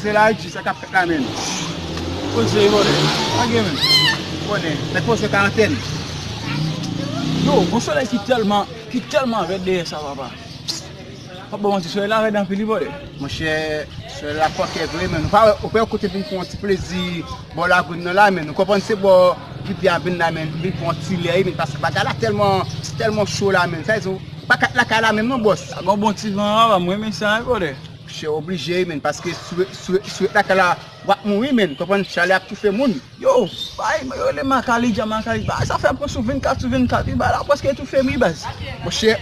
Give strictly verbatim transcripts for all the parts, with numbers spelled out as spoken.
Se la Ayiti, sa k ap fèt la menm. Poze, brother. Pa gen menm. Konnen, nèg poze karantèn. Yo, gon solèy ki tèlman, ki tèlman rèd dèyè sa, papa. Pa bon manti, solèy la rèd anpil, wi, brother. Monchè, solèy la fòkè vre, men. Ou pa wè, ou pa wè kote vin pran yon ti plezi bò lagoun nan la, men. Ou konprann se bò rivyè a vin la, men. Vin pran ti lè, men. Paske bagay la tèlman, tèlman cho la, men. Sa vle di, ou pa ka lakay la menm, non, bòs. Sa gon bon ti van, papa, m renmen sa, wi, brother. Chè oblije, wi, men, paske sou, sou, sou lakay la, w ap mouri, men. Konprann, chalè ap toufe moun. Yo, bay, yo rele Makalidja, Makalidja. Bay, sa fè ap pran sou vennkat sou vennkat, wi, bay, la prèske toufe m, wi, baz. Monchè,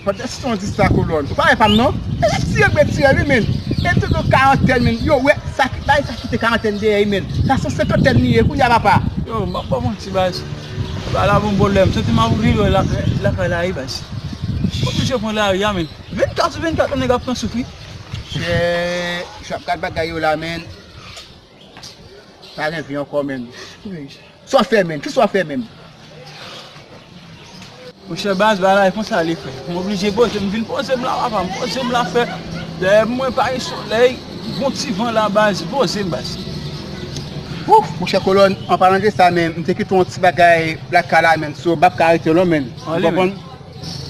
pandan se yon dis la, kolòn. Ou pa wè pa m, non? E tire, bre, tire, wi, men. E tout yon karantèn, men. Yo, wè, sa ki, bay, sa kite karantèn dèyè, wi, men. Sa se yon senkantèn li ye, kounye a, papa. Yo, m ap ba w manti, baz. Bay, la bon pwoblèm. Santi m ap rile la, lakay la, wi, baz. Oblije pran lari a, men. Vennkat sou vennkat, yon nèg ap pran souf, wi. Chè, chè, ap gad bagay yo la, men. Pa gen vi ankò, men. Sa w fè, men? Kisa w fè, men? Monchè, baz, bagay la e konsa li, frè. M oblije poze m, vin poze m la, papa, m poze m la, frè. Dèyè mwen pa gen solèy, gon ti van la, baz, poze m, baz. Ouf, monchè, kolòn, an palan de sa, men, m te kite yon ti bagay lakay la, men, so, m p ap ka rete non, men. Ou konprann?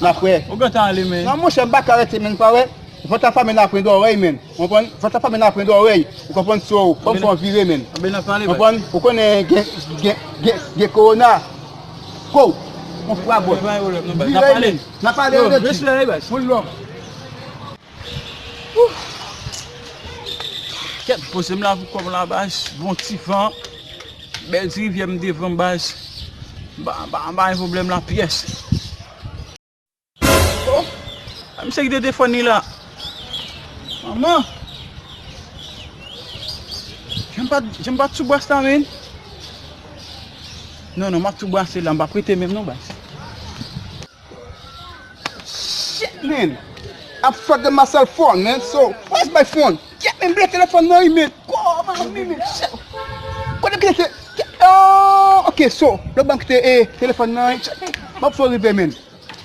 N ap wè. Ou gentan ale, men. Non, monchè, m pa ka rete, men, pa wè. Vant la fame nan pwen dòrèy, men. Ou konprann? Vant la fame nan pwen dòrèy. Ou konprann? So, ban m fè yon vire, men. Ou konprann? Ou konnen gen, gen, gen, gen kowona. Ko! Yon fwa bòs. Vire, men. N a pale, yo, respè, baz. One love. Kèt, poze m la pou kò m la, baz. Bon ti van. Bèl ti rivyè m devan, baz. M pa, m pa, m pa gen pwoblèm la pyès. Oh, a misye kite telefòn li la. Manman. Jan m pa, jan m pa t sou bras la, men. Non, non, m ap tou brase la, m pa prete menm non, baz. Shit, man. I fuck up my cell phone, man. So, where's my phone? Get me, ble telefòn nan, wi, men. Kòman, men, men, shit. Kote ki se? Oh, ok, so, lòt ban kite, eh, telefòn nan, wi. M ap fè rive, men.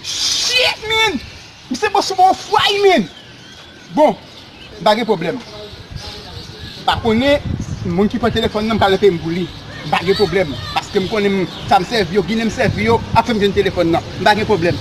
Shit, man! Misye pran sou mwen yon fwa, wi, man! Bon, m pa gen pwoblèm. M pa konnen, moun ki pran telefòn nan, m pral peye m pou li. M pa gen pwoblèm. Paske m konnen m, sa m sèvi yo, ginen m sèvi yo, ap fè m jwenn telefòn nan. M pa gen pwoblèm.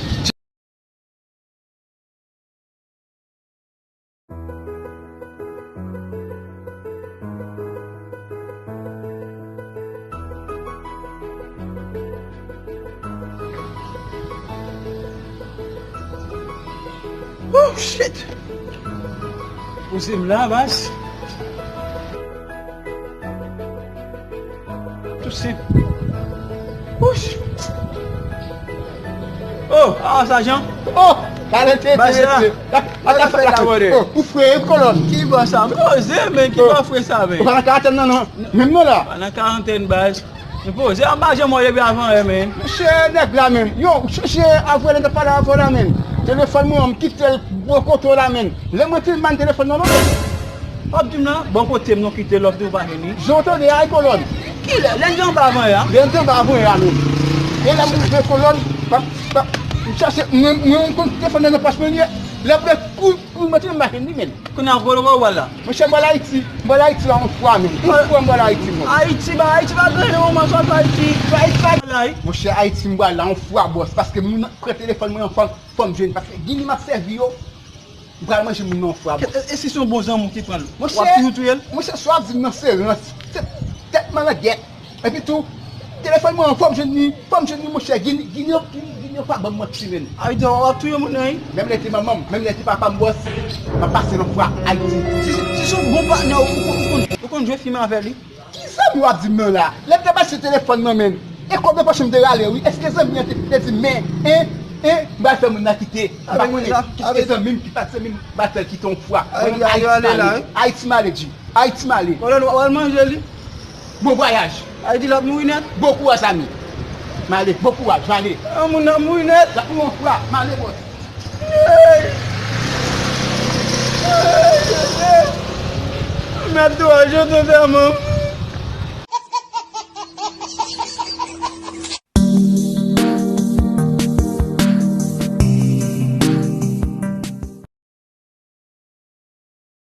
Oh, shit! Poze m la, baz. Tou senp. Wouch! Oh, ah, sa jan? Oh, talè te, te, te. Sa fè la, brother? Oh, ou fre, kolòn. Ki bò sa? Poze, men, ki bò fre sa, men? Ou pa nan karantèn nan, non. Menm non la. Pa nan karantèn, baz. Nou poze, an pa janm wè depi avan yè, men. Monchè, nèg la, men. Yo, chèche avè lè n t ap pale avè w la, men. Telefòn mwen, m kite l bò kote w la, men. Lè mwen te ban telefòn nan, non, men. W ap di m la, bò kote m non kite lòt ou pa jwenn li. Jan w tande a, kolòn. Kilè? Lè n te anba avan yè a? Lè n te anba avan yè a, men. E lè m rive kolòn, pa, pa, m chache, mwen, mwen konn telefòn nan nan pòch mwen li ye. Lè m fè kou, kou, m antre m pa jwenn li, men. Kounye a, kote w pral la? Monchè, m pral Ayiti. M pral Ayiti la yon fwa, men. Yon fwa m pral Ayiti, mwen. Ayiti, ba, Ayiti pa gen yon manzòt Ayiti. Ayiti pa gen. Monchè, Ayiti m pral la yon fwa, bòs. Paske moun nan pran telefòn mwen yon fwa. Fò m jwenn, paske ginen m ap sèvi yo, m pral manje moun nan yon fwa, bòs. E, e si se yon bon zanmi w ki pran l? Monchè, w ap toujou touye l? Monchè, sa w ap di m nan se rans. Se tèt malandèt. Epi tou, telefòn mwen an, fò m jwenn li, fò m jwenn li, monchè, ginen, ginen, ginen, ginen yo pa ban m manti, menn. Ayiti, w ap touye moun nan, wi. Menm lè te manman m, menm lè te papa m, bòs, m ap pase l yon fwa Ayiti. Si, si se yon bon patnè w, ou konn, ou konn, ou konn jwe fim avè li. Ki zanmi w ap di m nan la? Lè m te mache telefòn nan, menn. E kòb nan pòch mwen m te rale, wi. Èske zanmi an te, te di m, men, en, en, m pral fè moun nan kite? M pa konnen. Èske zanmi m ki pa t zanmi m, m pral fè l kite yon fwa? Mwen menm, Ayiti m ale. Ayiti m ale, G. Ayiti m ale. Kolòn, w al manje li. Bon vwayaj. Ayiti l ap mouri nèt. Bon kouraj, zanmi. M ale. Bon kouraj, m ale. Yon moun ap mouri nèt. L ap mouri yon fwa. M ale, bòs. Mèt dwa, je te fè manm.